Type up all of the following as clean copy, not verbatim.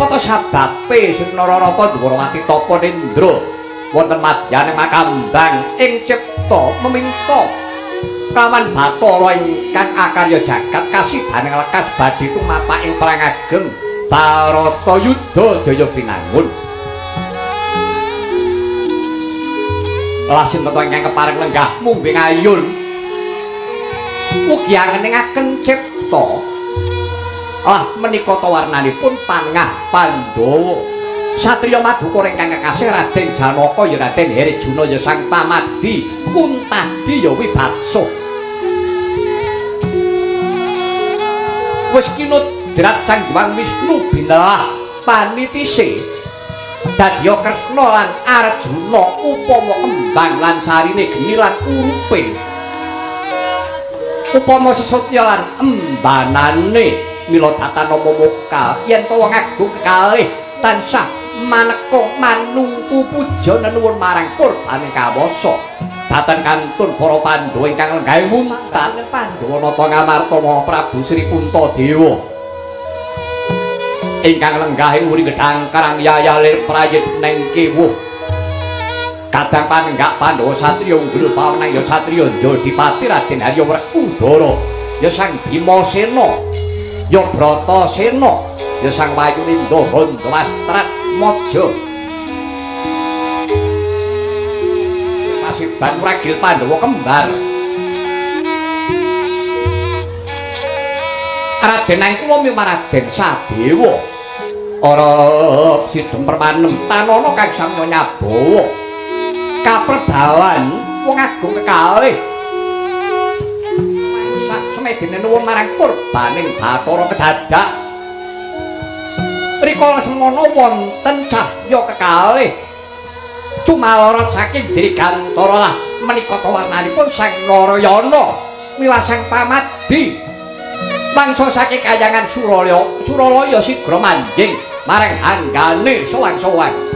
Apa to sababe Sri Nararata Dwarawati tapa nendra wonten madyane makambang ing cipta meminta kawan Bathara ingkang akarya jagat kasidaning lekas badhe tumapak ing perang ageng Bharatayudha Jaya Binangun. Lasin tata ingkang kepareng lenggah mumbi ngayun ugi angeningaken cipta. Ah menika ta warnanipun pangah Pandhawa. Satriya Madukara ingkang kekasih Raden Janaka ya Raden Herjuna ya Sang Pamadi Kuntadi ya Wibaksa. Wis kinodrat Sang Hyang Wisnu binelah panitise dadya Kresna lan Arjuna upama kembang lan sarine geni lan urupe. Upama sesotya lan embanane mila datanama mokal yen to wong agung kekalih tansah maneka manungku puja nenuwun marang purbane kawasa. Dhateng kantun para Pandhawa ingkang lenggahe muntan Pandhawa nata ngamarta Maha Prabu Sri Puntadewa ingkang lenggah ing wuri gedhang karang yaya lir prayitning kewuh. Kadang panenggak Pandhawa satriya unggul pawenang ya satriya Jodipati Raden Harya Werkudara ya Sang Bimasena ya Bratasena ya Sang Wayunindha Gandhawastrat Maja. Pasiban ragil Pandhawa kembar. Raden Angkula mimar Raden Sadewa ora sidhem permanem tanana kang samya nyabawa kaperbawan wong agung kekalih sak semedene nuwun marang purbaning Bathara kedadak. Rikala semono wonten cahya kekalih cumalorot saking Dirgantara lah menika ta warnanipun Sang Narayana miwah Sang Pamadi mangsa saking kayangan Suralaya. Suralaya sigra manjing marang hanggane sowang-sowang.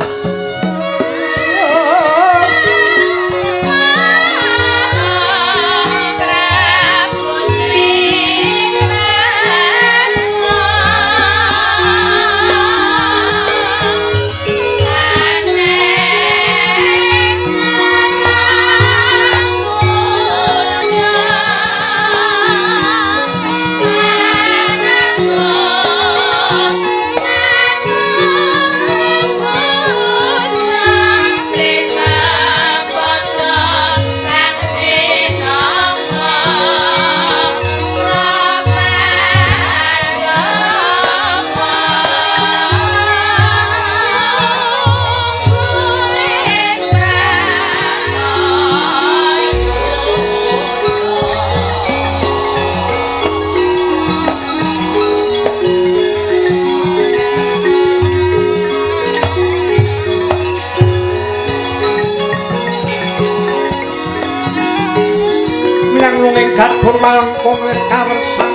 Gadhun malengkung lir kawersan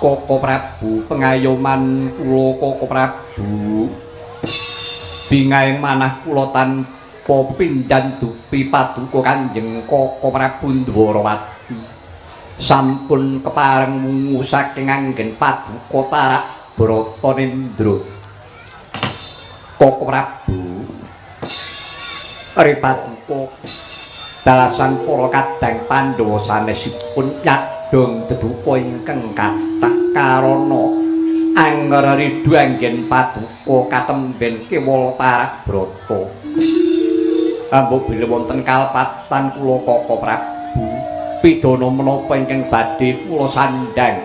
Koko Prabu, pengayoman kula Koko Prabu. Bingahing manah kula tanpa pindhan dupi paduka Kanjeng Koko Prabu Ndwarawati. Sampun kepareng wungu saking anggen paduka Tarak Bratanendra. Koko Prabu, ri paduka dalasan para kadang Pandhawa sanesipun nyadhong deduka ingkang kathah karana anger ridhu anggen paduka katemben kewala Tarak Brata. Ambok bilih wonten kalepatan kula Koko Prabu, pidana menapa ingkang badhe kula sandhang?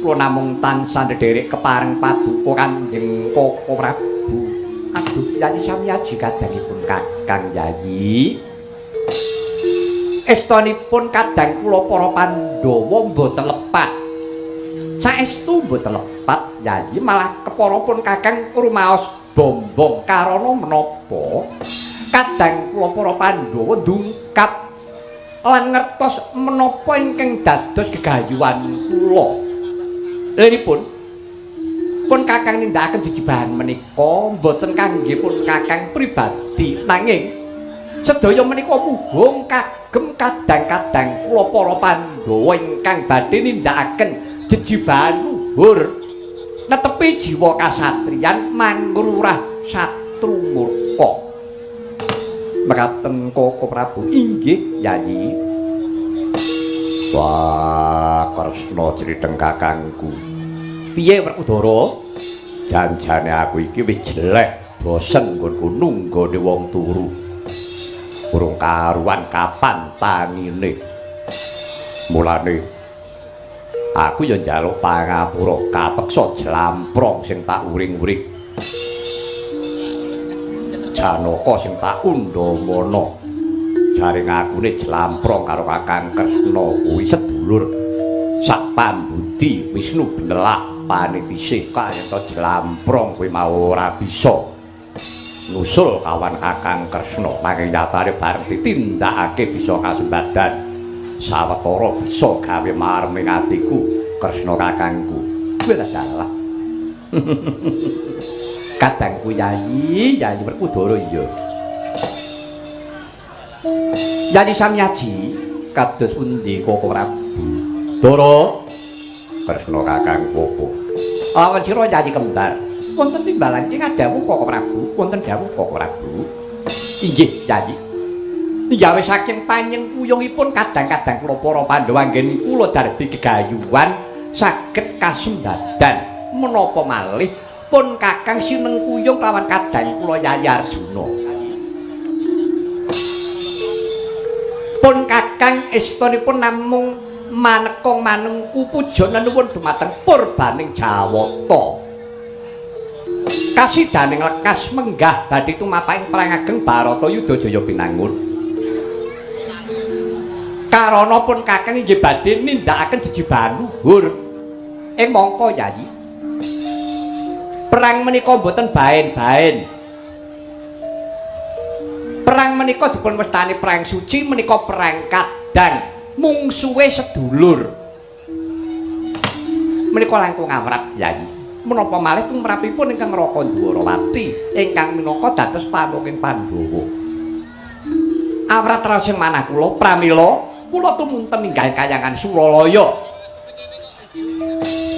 Kula namung tansah ndherek kepareng paduka Kanjeng Koko Prabu. Aduh, Yayi Samyaji kadangipun Kakang Yayi. Estonipun kadang kula para Pandhawa mboten lepat. Saestu mboten lepat Yayi, malah kepara pun Kakang rumaos bombong karana menapa? Kadang kula para Pandhawa ndungkap lan ngertos menapa ingkang dados gegayuhan kula. Liripun pun Kakang nindakaken jejibahan menika mboten kangge pun Kakang pribadi, nanging sedaya menika muhung kagem kadang-kadang kula para Pandhawa ingkang badhe nindakaken jejibahan luhur netepi jiwa kasatriyan mangrurah satru murka. Mekaten Koko Prabu. Inggih Yayi. Wah, Kresna criteng kakangku. Piye Werkudara? Janjane aku iki wis jelek, bosen nggonku nunggone wong turu. Urung karuan kapan tangine. Mulane aku ya njaluk pangapura kapeksa jlamprong sing tak uring-uring. Janaka sing tak undhamana. Jare ngakune jlamprong karo Kakang Kresna kuwi sedulur. Sak pambudi Wisnu benelak panitise kayata jlamprong kuwi mau ora bisa nusul kawan Kakang Kresna, nanging nyatane bareng ditindakake bisa kasembadan sawetara bisa gawe marming atiku Kresna kakangku. Kuwi lah salah. Kadangku Yayi, Yayi Werkudara iya. Yayi Samyaji kados pundi Koko Prabu? Dara Kresna kakangku apa? Awan sira Yayi kembar. Wonten timbalan iki ngadhawuh Koko Prabu, wonten dawuh Koko Prabu. Inggih Yayi. Gawe saking panyengkuyungipun kadang-kadang kula para Pandhawa anggen kula darbi gegayuhan saged kasembadan menapa malih pun Kakang sinengkuyung kelawan kadang kula Yayi Arjuna. Pun Kakang estunipun namung manekong manungku puja nenuwun dumateng purbaning Jawata. Kasidaning lekas menggah badhe tumapaking perang ageng Baratayuda Jaya Binangun. Karana pun Kakang inggih badhe nindakaken jejibahan luhur. Ing mangka Yayi, perang menika mboten baen-baen. Perang menika dipun wastani perang suci, menika perang kadang mungsuhe sedulur. Menika langkung awrat Yayi. Menapa malih tumrapipun ingkang Raka Ndwarawati ingkang minangka dados pamungking Pandhawa. Awrat raos ing manah kula pramila kula tumunten ninggal kayangan Suralaya.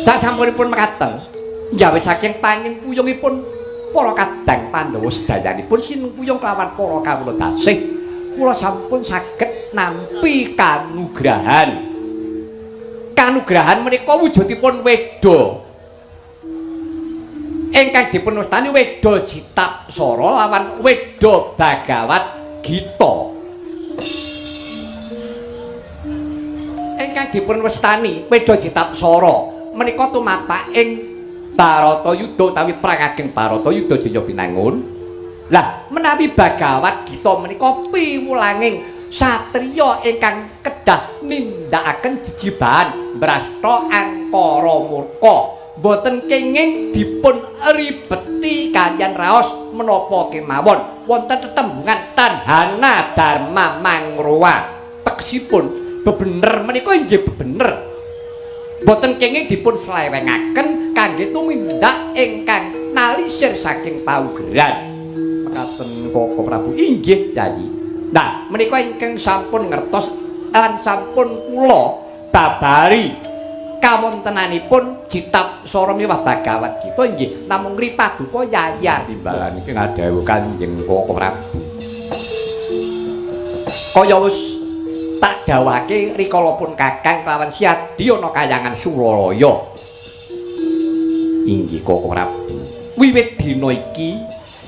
Sasampunipun mekaten, gawe saking panyengkuyungipun para kadang Pandhawa sedayanipun sinengkuyung kelawan para kawula dasih, kula sampun saged nampi kanugrahan. Kanugrahan menika wujudipun weda. Ingkang dipun wastani Weda Jitapsara lawan Weda Bhagawat Gita. Ingkang dipun wastani Weda Jitapsara menika tumapak ing Baratayuda utawi perang ageng Baratayuda Jaya Binangun. Lah menawi Bhagawat Gita menika piwulanging satriya ingkang kedah nindakaken jejibahan mbrasta angkara murka. Mboten kenging dipun ribeti kaliyan raos menapa kemawon. Wonten tetembungan tanhana dharma mangrowa. Tegesipun bebener menika inggih bebener. Boten kenging dipun slewengaken kangge tumindak ingkang nalisir saking paugeran. Mekaten Koko Prabu. Inggih, Yayi. Nah, menika ingkang sampun ngertos lan sampun kula babari kawontenanipun Kitab Sara miwah Bhagavad Gita inggih namung ngripaduka Yayi timbalan iki ngadhawuh Kanjeng Koko Prabu. Kaya wis tak dawuhake rikala pun Kakang kelawan Siadi ana kayangan Suralaya. Inggih Koko Prabu. Wiwit dina iki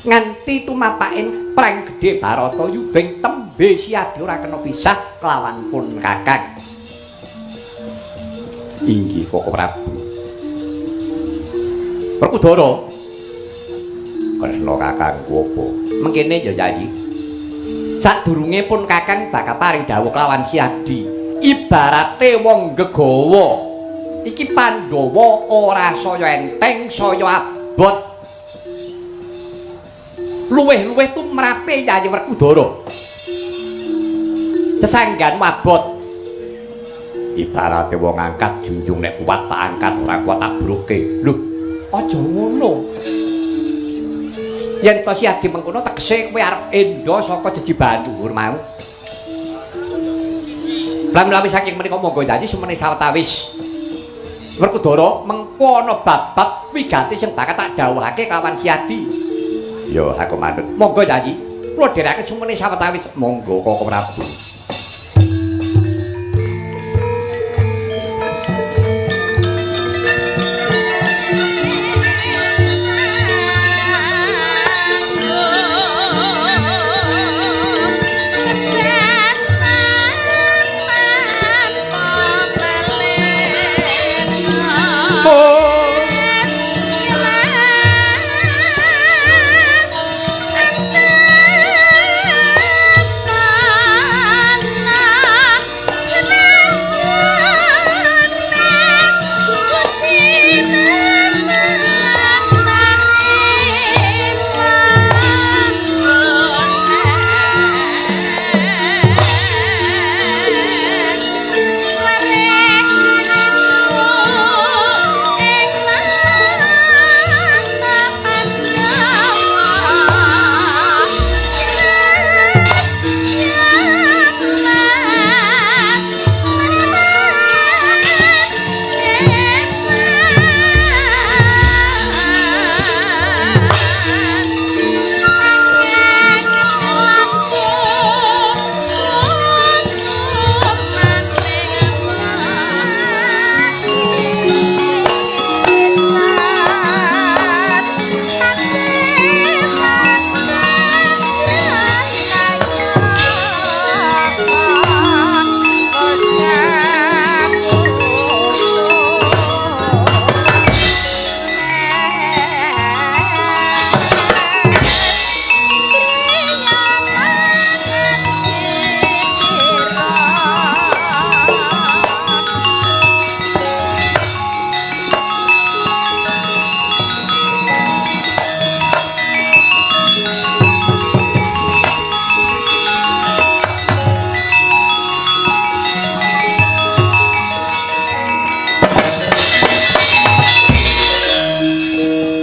nganti tumapaking perang gedhe Baratayuda tembe Siadi ora kena pisah kelawan pun Kakang. Inggih Koko Prabu. Werkudara. Kresna kakangku apa? Mengkene ya Yayi. Sadurunge pun Kakang bakal paring dawuh kelawan Siadi. Ibarate wong gegawa. Iki Pandhawa ora saya enteng, saya abot. Luwih-luwih tumrape Yayi Werkudara. Sesanggan abot. Ibarate wong angkat junjung nek kuat tak angkat, ora kuat tak broke. Lho, aja ngono. Yen to Siadi mengkono tegese kowe arep endo saka jejibahan luhur mau. Plamlawi saking menika monggo janji sumene sawetawis. Werkudara mengko ana bab-bab wigati sing bakal tak dawuhake kelawan Siadi. Ya, aku manut. Monggo janji. Kula dherekaken sumene sawetawis. Monggo Koko Prabu.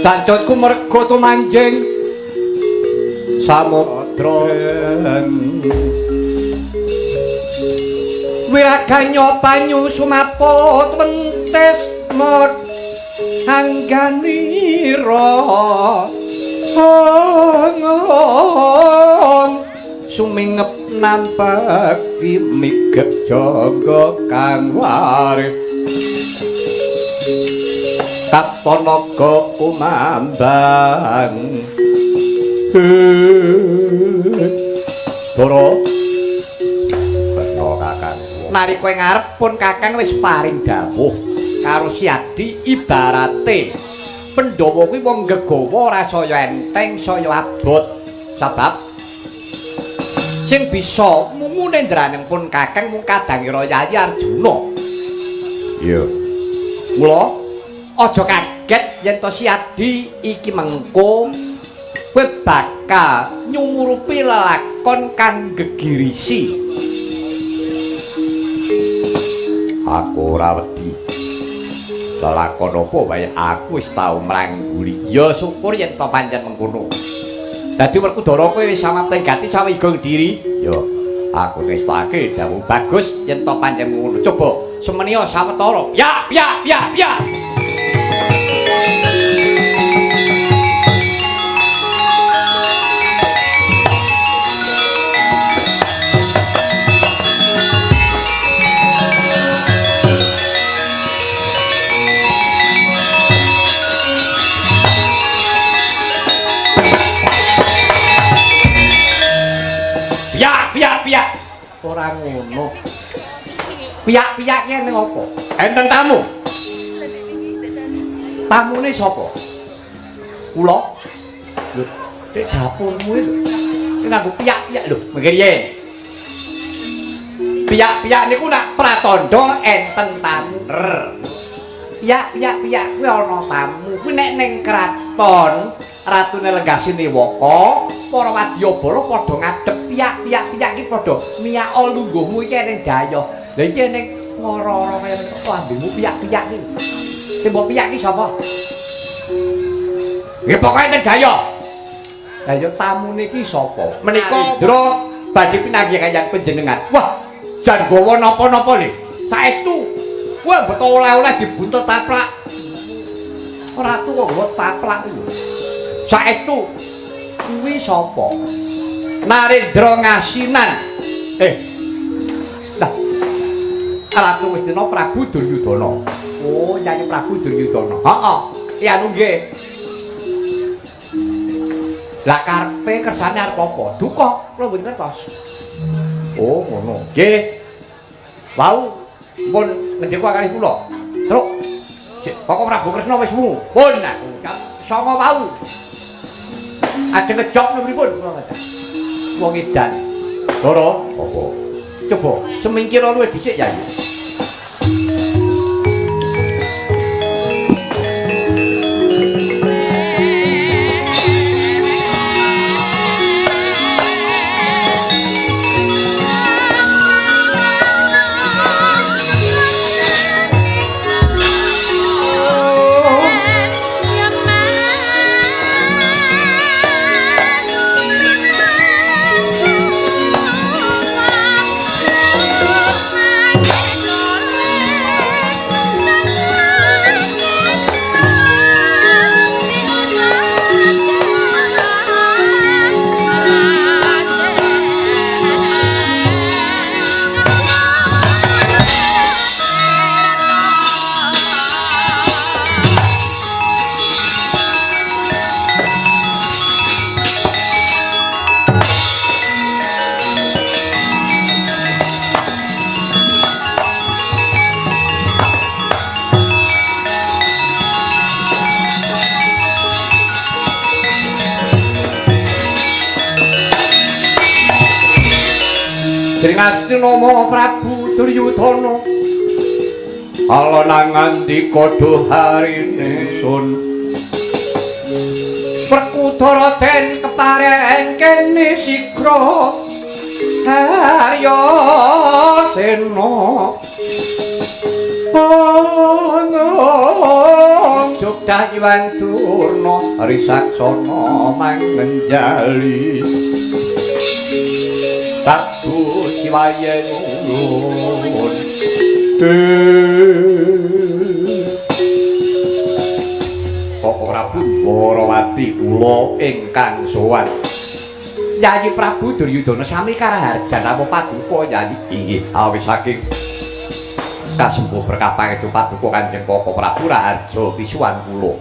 Cancutku mergo tumanjing samudra wiraganya banyu sumaput wentis melek angganira sumingep nampaki migek jangga kang waris Kapanaga kumambang. Dara Kresna Kakang. Nalika ing ngarep pun Kakang wis paring dawuh karo Siadi ibarate Pandhawa kuwi wong gegawa ora saya enteng saya abot sebab sing bisa mumu nendraning pun Kakang mung kadangira Yayi Arjuna. Iya. Mula aja kaget yen to Siadi iki mengko kowe bakal nyumurupi lelakon kang gegirisi. Aku ora wedi. Lakon apa wae aku wis tau mrangguli. Ya syukur yen to pancen mengkono. Dadi Werkudara kowe wis samapta ing gati sawiga diri. Ya aku nestake dawuh bagus yen to pancen ngono. Coba semeniya sawetara. Ya ya ya ya. Piyak-piyak ora ngono. Piyak-piyak ki ning apa? Enten tamu. Tamune sapa? Kula. Lho, nek dapurmu iki lho. Nganggo piyak-piyak lho, mengke riyen. Piyak-piyak niku nak pratandha enten tamu. Piyak-piyak-piyak kuwi ana tamu. Kuwi nek ning kraton Ratune Lenggah Siniwaka, para wadyabala padha ngadhep piyak-piyak-piyak iki padha miyaka lungguhmu iki ning dayoh. Lah iki ning ngoro-oro kaya lambemu piyak-piyak iki. Sing mbok piyak iki sapa? Nggih pokoke ning dayoh. Lah ya tamune iki sapa? Menika Indra badhe pinanggih kaliyan panjenengan. Wah, jan gawa napa-napa lho. Saestu. Wah, beto oleh-oleh dibuntut taplak. Ratu kok gawa taplak iki. Saestu kuwi sapa? Narendra Ngasinan. Lah Ratu Ngastina Prabu Duryudana. Oh, Yayi Prabu Duryudana. Heeh. Ya anu nggih. Lah karepe kersane arep apa? Duka, kula mboten ngertos. Oh, ngono. Nggih. Wau, pun ngendika kalih kula. Truk. Sik, Koko Prabu Kresna wis wungu. Pun aku jam 09.00 wau. Ajeng ngejok napa pripun kula ngaten. Wong edan. Loro, apa? Coba semingkir luwih dhisik ya. Sringastinama Prabu Duryudana ala nangandika duharine sun Werkudara den kepareng kene sigra Harya Sena Jogja Iwan Durna Risaksana mangenjali Sabtu Siwaye nuwun. Koko Prabu Dwarawati kula ingkang sowan. Yayi Prabu Duryudana sami karaharjan namung paduka Yayi inggih awis saking kasembuh berkah pangestu paduka Kanjeng Koko Prabu Raharja pisuwan kula.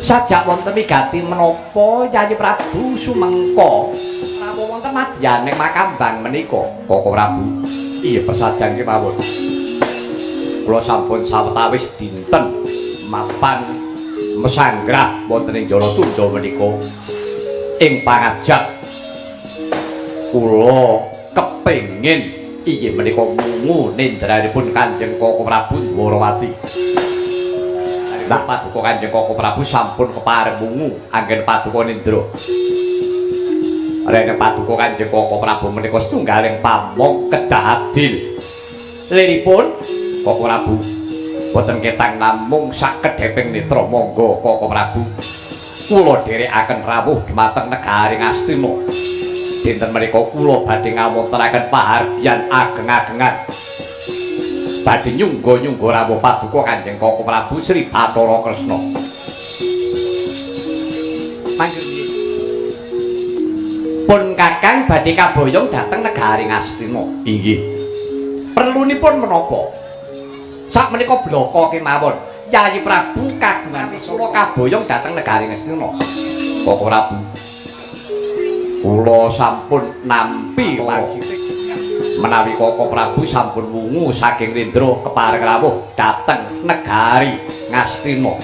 Sajak wonten migati menapa Yayi Prabu sumengka rawuh wonten madyaning makambang menika Koko Prabu. Iya persajan kemawon. Kula sampun sawetawis dinten mapan mesanggrah wonten ing Jalatunda menika ing pangajap kula kepengin inggih menika wungu nindranipun Kanjeng Koko Prabu Dwarawati. Lah paduka Kanjeng Koko Prabu sampun kepareng wungu anggen paduka nindra. Rene paduka Kanjeng Koko Prabu menika setunggaling pamong kedah adil. Liripun Koko Prabu Boten ketang namung sakedheping netra monggo Koko Prabu. Kula dherekaken rawuh dhumateng negari Ngastina. Dinten menika kula badhe ngawontenaken pahargyan ageng-agengan. Badhe nyungga-nyungga rawuh paduka Kanjeng Koko Prabu Sri Bathara Kresna. Mangke pun Kakang badhe kaboyong dhateng negari Ngastina. Inggih. Perlunipun menapa? Sakmenika blaka kemawon Yayi Prabu kagungan kula kaboyong dhateng negari Ngastina. Koko Prabu, kula sampun nampi menawi Koko Prabu sampun wungu saking Rindra kepareng rawuh dhateng negari Ngastina.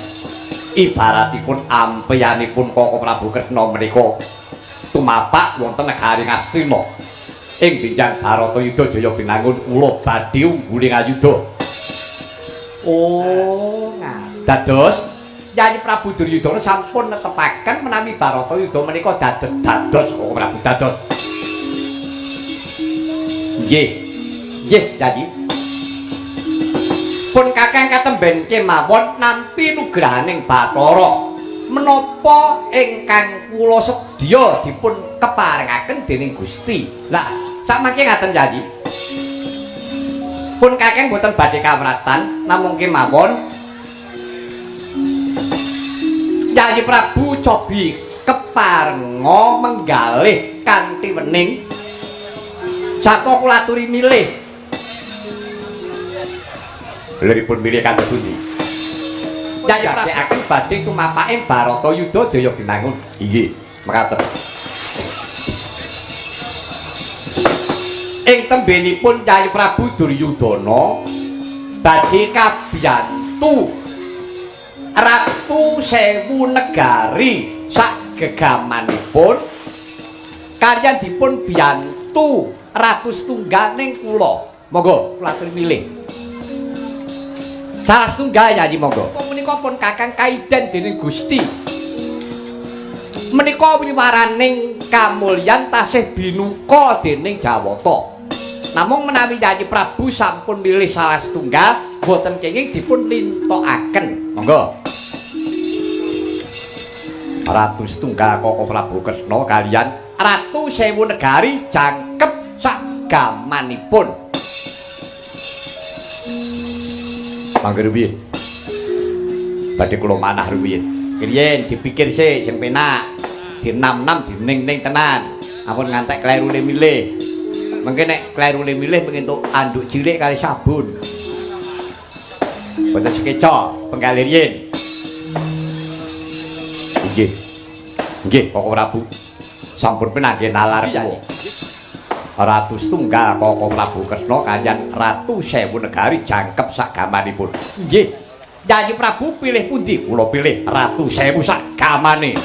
Ibaratipun ampeyanipun Koko Prabu Kresna menika tumapak wonten negari Ngastina. Ing benjang Baratayuda Jaya Binangun kula badhe ungguling ayuda. Oh, dados Yayi Prabu Duryudana sampun netepaken menawi Baratayuda menika dados Koko Prabu dados. Nggih. Nggih, Yayi. Pun Kakang katemben kemawon nampi nugrahaning Bathara. Menapa ingkang kula sedya dipun keparengaken dening Gusti. Lah, sakmangke ngaten Yayi. Pun Kakang boten badhe kawratan namung kemawon Yayi Prabu cobi keparenga menggalih kanthi wening sarta kula aturi milih. Liripun milih kanthi pundi? Yayi Prabu badhe tumapake Baratayuda Jaya Binangun. Inggih, mekaten. Ing tembenipun Yayi Prabu Duryudana badhe kabiyantu Ratu Sewu Negari sak gegamanipun kaliyan dipun biyantu Ratu setunggal ning kula. Monggo kula aturi milih. Salah setunggal Yayi monggo. Menika pun Kakang kaiden dening Gusti. Menika wiwaraning kamulyan tasih binuka dening Jawata. Namung menawi Yayi Prabu sampun milih salah setunggal, boten kenging dipun lintokaken. Monggo. Ratu setunggal Koko Prabu Kresna kaliyan Ratu Sewu Negari jangkep sagamanipun. Mangke rumiyin. Badhe kula manah rumiyin. Riyen dipikir sik sing penak. Dinam-nam dining-ning tenan. Ampun ngantek klerune milih. Mengke nek klerune milih mengke entuk anduk cilik kali sabun. Boten sekeca penggalih riyin. Nggih. Nggih, Koko Prabu. Sampun pinanggih nalar kula. Ratu setunggal Koko Prabu Kresna kaliyan Ratu Sewu Negari jangkep sagamanipun. Nggih. Yayi Prabu pilih pundi? Kula pilih Ratu Sewu sagamane.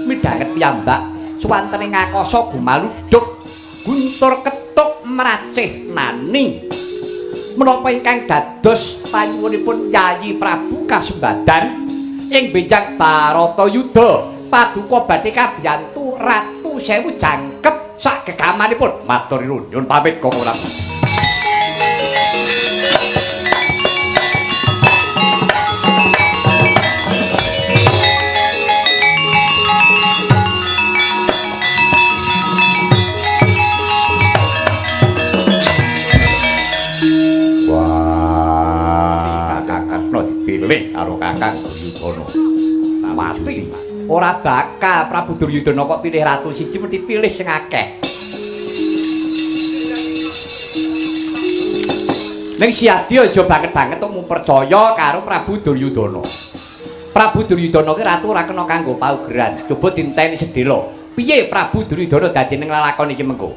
Midhanget piyambak suwantene ngakasa gumaluduk guntur ketuk mracih nani. Menapa ingkang dados panyuwunipun Yayi Prabu kasembadan ing benjang Baratayuda paduka badhe kabiyantu Ratu Sewu jangkep sak gegamanipun. Matur nuwun, nyuwun pamit Koko Prabu. Pilih karo Kakang Duryudana. Mati. Ora bakal Prabu Duryudana kok pilih ratu siji mesti pilih sing akeh. Ning Siadi aja banget-banget tok mung percaya karo Prabu Duryudana. Prabu Duryudana ki ratu ora kena kanggo paugeran. Coba dinteni sedhela. Piye Prabu Duryudana dadi ning lelakon iki mengko?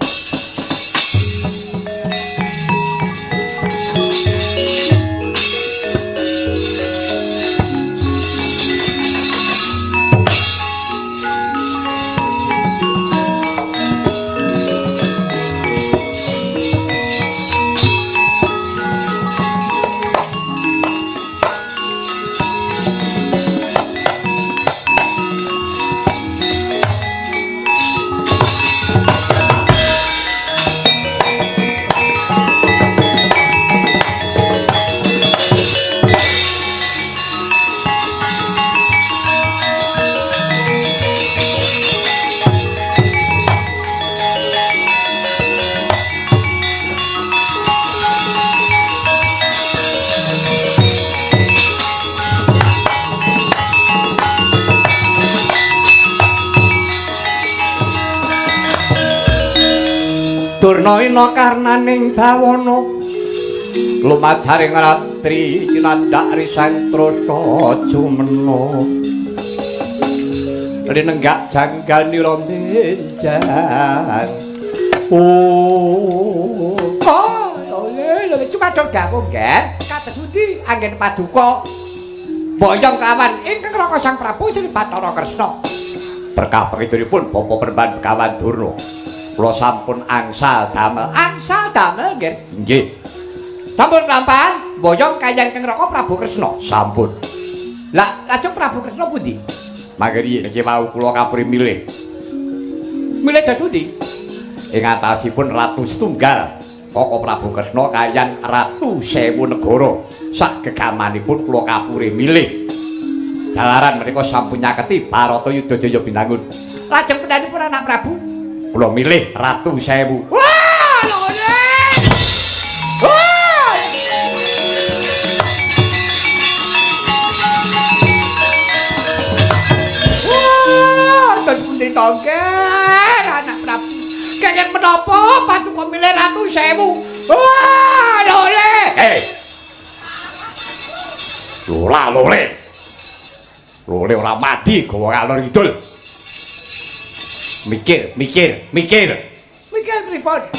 Durna ina karnaning bawana lumajaring ratri cinandhak risang trasa jumena rinenggak jangganira benjang. Oh, oh, lho cuma dong dawuh nggih. Kados pundi anggen paduka boyong kelawan ingkang Raka Sang Prabu Sri Bathara Kresna. Berkah pangiduripun Bapak Peremban Begawan Durna. Kula sampun angsal damel. Angsal damel nggih. Nggih. Sampun kelampahan boyong kaliyan ingkang Raka Prabu Kresna. Sampun. Lah lajeng Prabu Kresna pundi? Mangke riyin iki wau kula kapuri milih. Milih dos pundi? Ing atasipun Ratu Setunggal Koko Prabu Kresna kaliyan Ratu Sewu Negara. Sak gegamanipun kula kapuri milih. Jalaran menika sampun nyaketi Baratayuda Jaya Binangun. Lajeng pendanipun anak Prabu kula milih Ratu Sewu. Wah, lho ngene. Wah! Wah, terus pundi to, anak Prabu? Kenging menapa paduka milih Ratu Sewu? Wah, lho ngene. Hei. Lola lole. Lole ora mati gawa ngalor kidul. Mikir, mikir, mikir. Mikir pripun?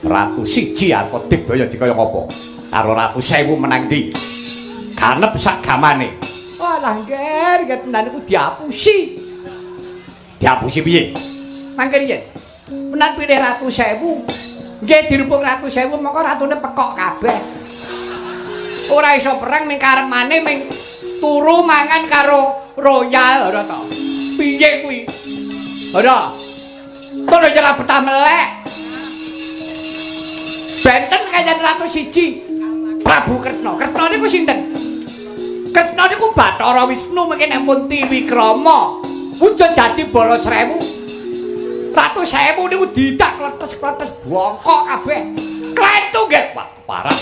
Ratu siji arep digdaya dikaya ngapa? Karo Ratu Sewu menang ndi? Ganep sak gamane. Walah nggih, nggih tenan iku diapusi. Diapusi piye? Mangke riyen. Menan pilih Ratu Sewu. Nggih dirupung Ratu Sewu mongko ratune pekok kabeh. Ora iso perang ming karemane ming turu mangan karo royal ora to. Piye kuwi? Ora. Tono ora betah melek. Benten kaliyan Ratu siji Prabu Kresna. Kresna niku sinten? Kresna niku Bathara Wisnu mengke nek pun Tiwikrama wujud dadi bala srewu. Ratu Sewu niku didak kletes-kletes bongkok kabeh. Klentu nggih, Pak. Parah.